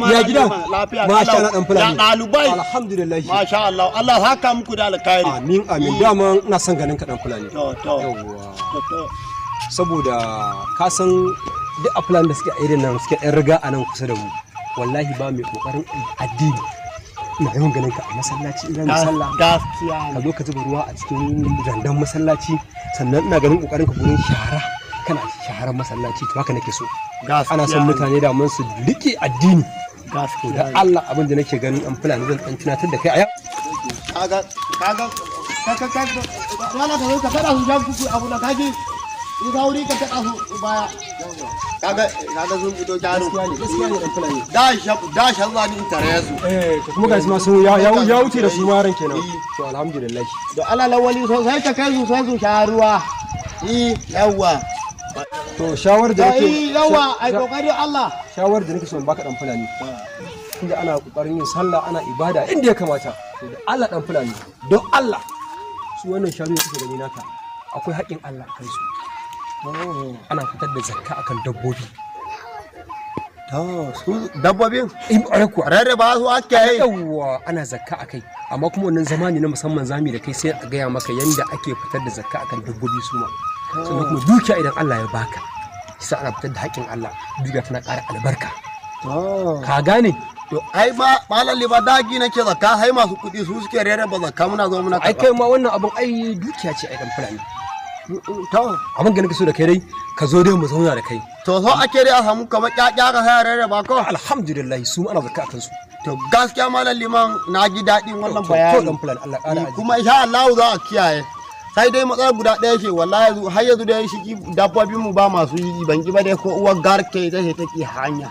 Ya gida? Masha Allah dan Fulani. Ya ɗalibai. Alhamdulillah. Masha Allah. Allah haka muku da alkhairi. Amin amin. Dama ina son ganin ka dan Fulani. To to. Yawwa. To. Saboda ka san duk a Fulani da suke a irin nan suke ɗan riga a nan kusa da mu. Wallahi ba mai kokarin addini. Ina yawan ganin ka a masallaci idan mu sallah. Gaskiya. Ka zo ka zuba ruwa a cikin randan masallaci, sannan ina ganin kokarin ka gurin shara. Kana shaharar masallaci, to haka nake so. Ana son mutane da mun su rike addini. Gaskiya. Da Allah abin da nake ganin an Fulani zan dan tunatar da kai a yau. Kaga kaga ka ka ka wala ka zo ka kada su jan kuku abu da kaji. Ni sauri ka kada su baya. Kaga kaga sun fito jaro. Gaskiya ne dan Fulani. Da sha da sha zani in tare su. Eh, kuma gashi ma sun ya ya wuce da su maran kenan. To alhamdulillah. Da Allah lawali sosai ka kai su sai su sha ruwa. Eh yawwa. To shawar da nake yawa ai kokari Allah. Shawar da nake so in baka dan Fulani. Tunda ana kokarin yin sallah ana ibada inda ya kamata. To da Allah dan Fulani, don Allah su wannan shanu da suke gani naka akwai haƙƙin Allah kan su. Ana fitar da zakka akan dabbobi. To su dabbobin? In ƙwarai kuwa. Rarraba su ake yi. Yawwa ana zakka akai. Amma kuma wannan zamani na musamman zami da kai sai a gaya maka yanda ake fitar da zakka akan dabbobi su ma. Sannan kuma dukiya idan Allah ya baka, sai ana fitar da haƙƙin Allah, dukiya tana ƙara albarka. Ka gane? To ai ba malalli ba dagi nake zakka hai masu kuɗi su suke rarraba zakka muna zo muna Ai kai ma wannan abun ai dukiya ce ai dan Fulani. To abin da nake so da kai dai ka zo dai mu zauna da kai. To so ake dai a samu kamar ƴaƴa ka sai rarraba ko? Alhamdulillah su ana zakka akan su. To gaskiya malam liman na ji daɗin wannan bayani. To dan Fulani Allah ƙara. Kuma insha Allah za a kiyaye. Sai dai matsalar guda ɗaya ce wallahi yanzu har yanzu dai shi dabbobin mu ba masu yi ban ki ba dai ko uwar garke ita ce take hanya.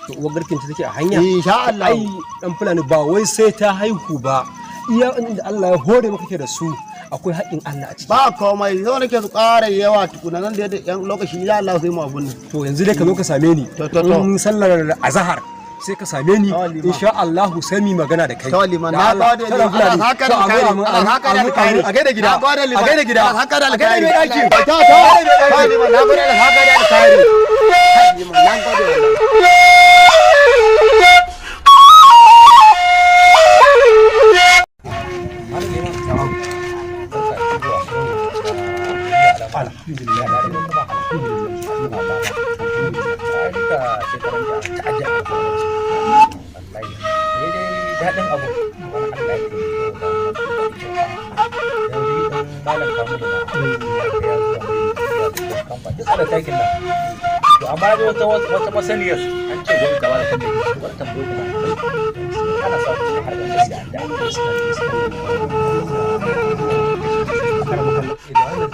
To uwar garken ce take a hanya? Insha Allah. Ai dan Fulani ba wai sai ta haihu ba. Iya inda Allah ya hore maka kake da su akwai haƙƙin Allah a ciki. Ba komai zo nake su ƙara yawa tukuna nan da yan lokaci insha Allah sai mu abun nan. To yanzu dai ka zo ka same ni. To to to. In sallar azhar sai ka same ni insha Allah sai mu magana da kai. To liman na gode liman. Allah haka da kai. Allah haka da kai. A gaida gida. A gaida gida. Allah haka da A gaida mai daki. To to. To liman na gode Allah haka da kai. Liman na gode wallahi. Daɗin abu wani Allah ya malam kamu da duk ana takin nan. To amma dai wata wata masaniyar an ce gwamnati ta bada tallafi, wani tambayo kuma ana sa kuɗi har da sai an da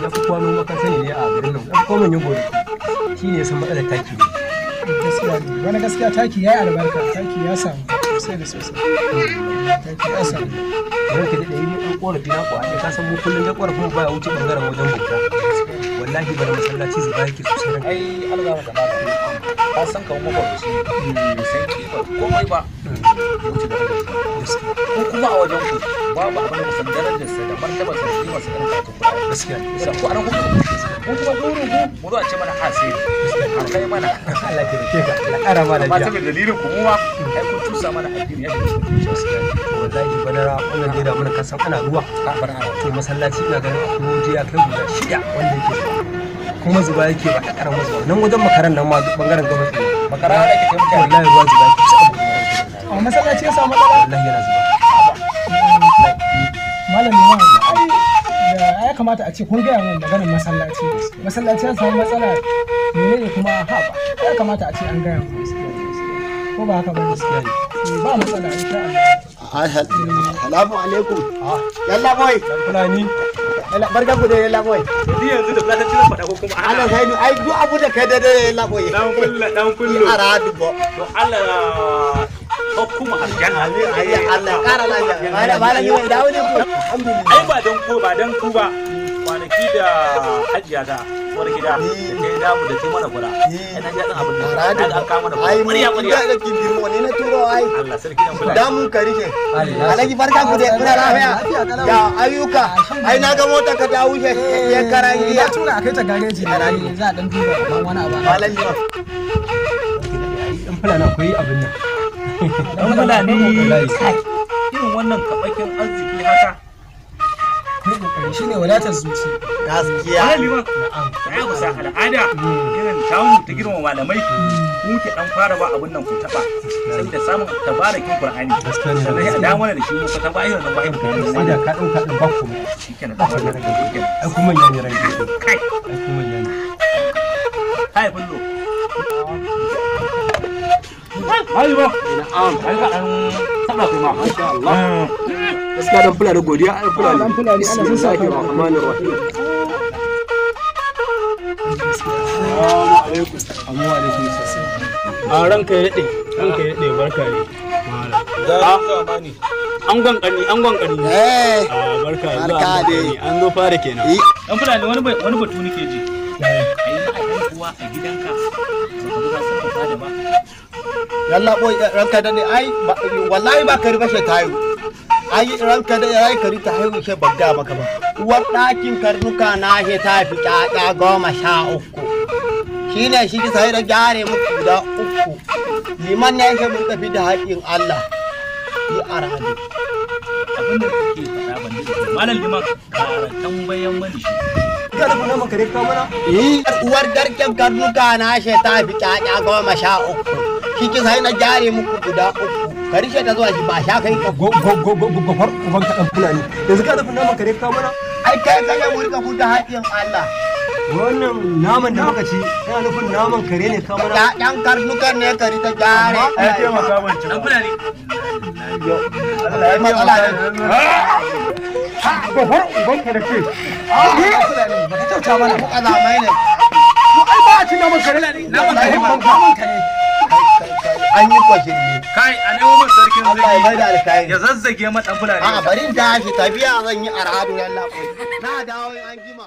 ya fi kwano maka sani ne a garin nan, ya fi kwano yin gobe shi ne ya san matsalar taki ne. Gaskiya ne wani gaskiya taki ya yi albarka, taki ya samu sosai da sosai, taki ya samu. Ranka da ɗari ne ɗan ƙorafi na ku a ka san mu kullum da ƙorafin baya wuce ɓangaren wajen bauta. Wallahi bari masallaci zuba yake sosai ranka. Ai Allah maka na ka san kamar mafarauci bai san kimar komai ba ya wuce darajar sa. Ko kuma a wajen ku babu abin da kusan darajar sa da martabar sa da kimar sa irin karatun Qur'ani. Gaskiya. Yasa ku anan kuka mu kuma burin ku mu zo a ce mana a sai a kai mana. Allah ya taimake ka, Allah ƙara ma Amma lafiya. saboda dalilin ku mu ma ai kun cusa mana addini ya shiga cikin zuciya. Wallahi banara wannan dai da muna kasan ana ruwa. A bar ana. To masallaci ina ganin akwai waje ya kai guda 6 wanda yake zuba. Kuma zuba yake ba ta karamar zuba. Nan wajen makaran nan ma bangaren gabas ne. Makara da ake kai mutane. Wallahi ruwa zuba yake sai abu da A masallaci ya samu matsala? Wallahi yana zuba. Malam liman ai da ya kamata a ce kun gaya min maganar masallaci. Masallaci ya samu matsala menene kuma ha ba ya kamata a ce an gaya min. Ko ba haka ba Gaskiya ne. Ba matsala insha Allah. Salamu alaikum. Yalla boy. Dan Fulani. Yalla barka ku da yalla boy. Yanzu yanzu da fulatanci zan faɗa ko kuma a'a. Allah sai ni ai duk abu da kai da da yalla boy. Dan kullu dan kullu. Ara dubo. To Allah hukuma aljanna. Ai Allah ƙara lafiya. Malam malam yau dawo ne ku. Alhamdulillah. Ai ba dan ku ba dan ku ba. Kwanaki da hajiya ta uwar gida da ta yi damu da ta yi mana gura. Ai na ji daɗin abin nan. Na ga an kawo mana gura. Ai Ƙwarya ƙwarya. da kindirmo ne na turo ai. Allah sarki dan fulani. Damun ka rike. Alhaji barka ku da kuna lafiya. Ya ayyuka. Ai na ga motar ka ta wuce shekaran jiya. Na tura a kai ta gareji ne za a dan duba ban wani abu. Malam liman. Dan Fulani akwai abin nan. Dan Fulani irin wannan kabakin arziki haka. Shi ne wadatar zuci. Gaskiya. Malami ya kusa al'ada irin tamu ta girma malamai mu ke dan fara ba abun nan ku taba saboda samun tabarakin Qur'ani sannan ya dawo mana da shi mu ka taba irin nan ba irin Sai da ka dauka din ba ku. Shikenan da wannan Ai kuma manya ne ranka. Kai ai kuma manya ne. Kai bullo. Ai ba. Na'am, ai ka dan taba kai ma. Masha Allah. Gaskiya dan Fulani godiya ai Fulani. Dan Fulani ana son sa Bismillahir Rahmanir Rahim. Assalamu alaikum. Amma wa alaikum salam. A ranka ya daɗe, ranka ya daɗe barka ne. Angon ƙani, angon ƙani. Eh. A barka da zuwa Barka angon dai. ƙani. An zo fara kenan. Dan Fulani wani wani batu nake ji. Ai haihuwa a gidanka ba ka zo ka san fada ba. Yalla boy ranka da ne ai wallahi ba kari ba she tayo. Ai ranka da ai kari ta haihu she bagga maka ba. Uwar ɗakin karnuka na she ta fi ƴaƴa 13. Shine shi ki sai da gyare muku guda 3. Liman ne yake mun tafi da haƙin Allah. Yi arhadi. Abin da kake faɗa ban da Malam Liman ƙara tambayan mani shi. Ka da naman kare ka mana? Eh uwar garken karnuka na she ta fi ƴaƴa 13. Shi ki sai na gyare muku guda 3. Kari she ta zuwa shi ba sha kai ka Go go go go go far uban ka dan Fulani. Yanzu ka da naman kare ka mana? Ai kai ka ga mu rika buɗe haƙin Allah. Wannan naman da muka ci yana nufin naman kare ne ka mana? Ƴaƴan karnukan ne kari ta gyare. Ya taimaka ban ci Dan Fulani. Allah ya matsala ne. Gofar uban ka da ke. Baka kyauta mana. Mu kazamai ne. To ai ba a ci naman kare. Naman kare ba. Naman kare. An yi kwashirme. Kai a nemo min sarkin Allah ya zagi. mai da alkhairi. Ya zazzage ma dan Fulani. A'a bari in tashi tafiya zan yi arhadu yalla. Na dawo in an jima.